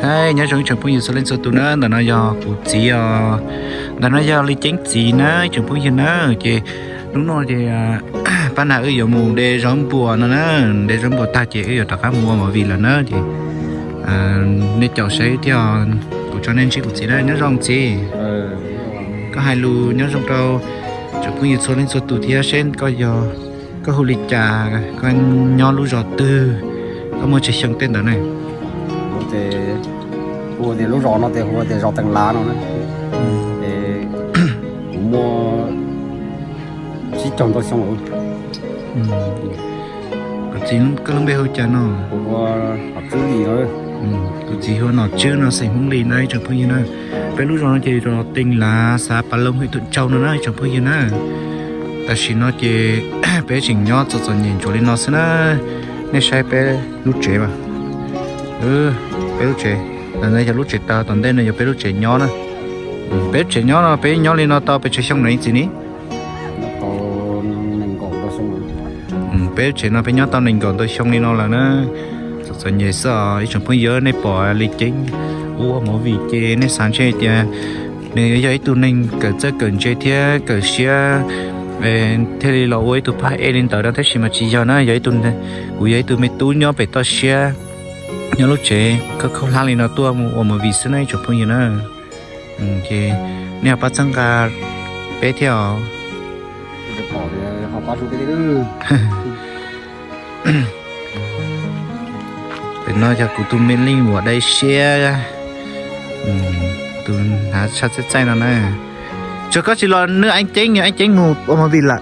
Nyob zoo ib tsoom phooj ywg txhua leej txhua tus na, ntawm no yog kuv txiv os, ntawm no yog Li Ceeb txiv na ib tsoom phooj ywg na. Ces hnub no ces pab na wb yuav mus de zaub npua no na, de zaub npua tag ces wb yuav rov qab mus ua movie lawm na. Ces nej caum saib thiab, kuv tso nej ntsib kuv txiv na. Nyob zoo txiv, koj hais lus nyob zoo rau tsoom phooj ywg txhua leej txhua tus thiab seb koj yog, koj hu li cas, koj nyob lub zos twg, koj muaj tsawg xyoo tej ntawd ne? Hu tias lub zos no ces hu tias zos Teem Lav no na. Ces kuv muaj tsib caug ntau xyoo lawm. Kuv txiv, koj lub npe hu cas no? Kuv hu Nom Tswb Lis no. Kuv txiv hu Nom Tswb no, xeem Hmoob Lis na ib tsoom phooj ywg na. Peb lub zos no ces zos Teem Lav, xav Pas Loos, hwm Tuam Tsau no na ib tsoom phooj ywg na. Tam sim no ces peb tseem nyob txom txom nyem ntsuav li no xwb na. Nej saib peb lub tsev mas, peb lub tsev, ntawm no yog lub tsev taws, tom ntej no yog peb lub tsev nyob na. Peb lub tsev nyob no peb nyob li no tau pes tsawg xyoo no txiv ne? Peb lub tsev no peb nyob tau nees nkaum ntau xyoo li no lawm na. Txom txom nyem xwb os ib tsoom phooj ywg, nej pom Li Ceeb ua movie ces nej xav ntshe tias nws yog ib tug neeg kawm txawj kawm ntse thiab kawm siab thiaj li los ua ib tug phaj ej li ntawd no, tab sis mas tsis yog na, yog ib tug, kuv yog ib tug me tub nyob pem toj siab, nyob lub tsev khaub khaub hlab li no tuaj mus ua movie xwb na ib tsoom phooj ywg na. Ces nej ho pab txhawb nqa peb thiab os. Pem no yog kuv tus me leej uas dai siab, tus hnav tshaj txaij txaij no na. Tsuas koj tsis los nws Eeb Ceeb, Eeb Ceeb mus ua movie lawm.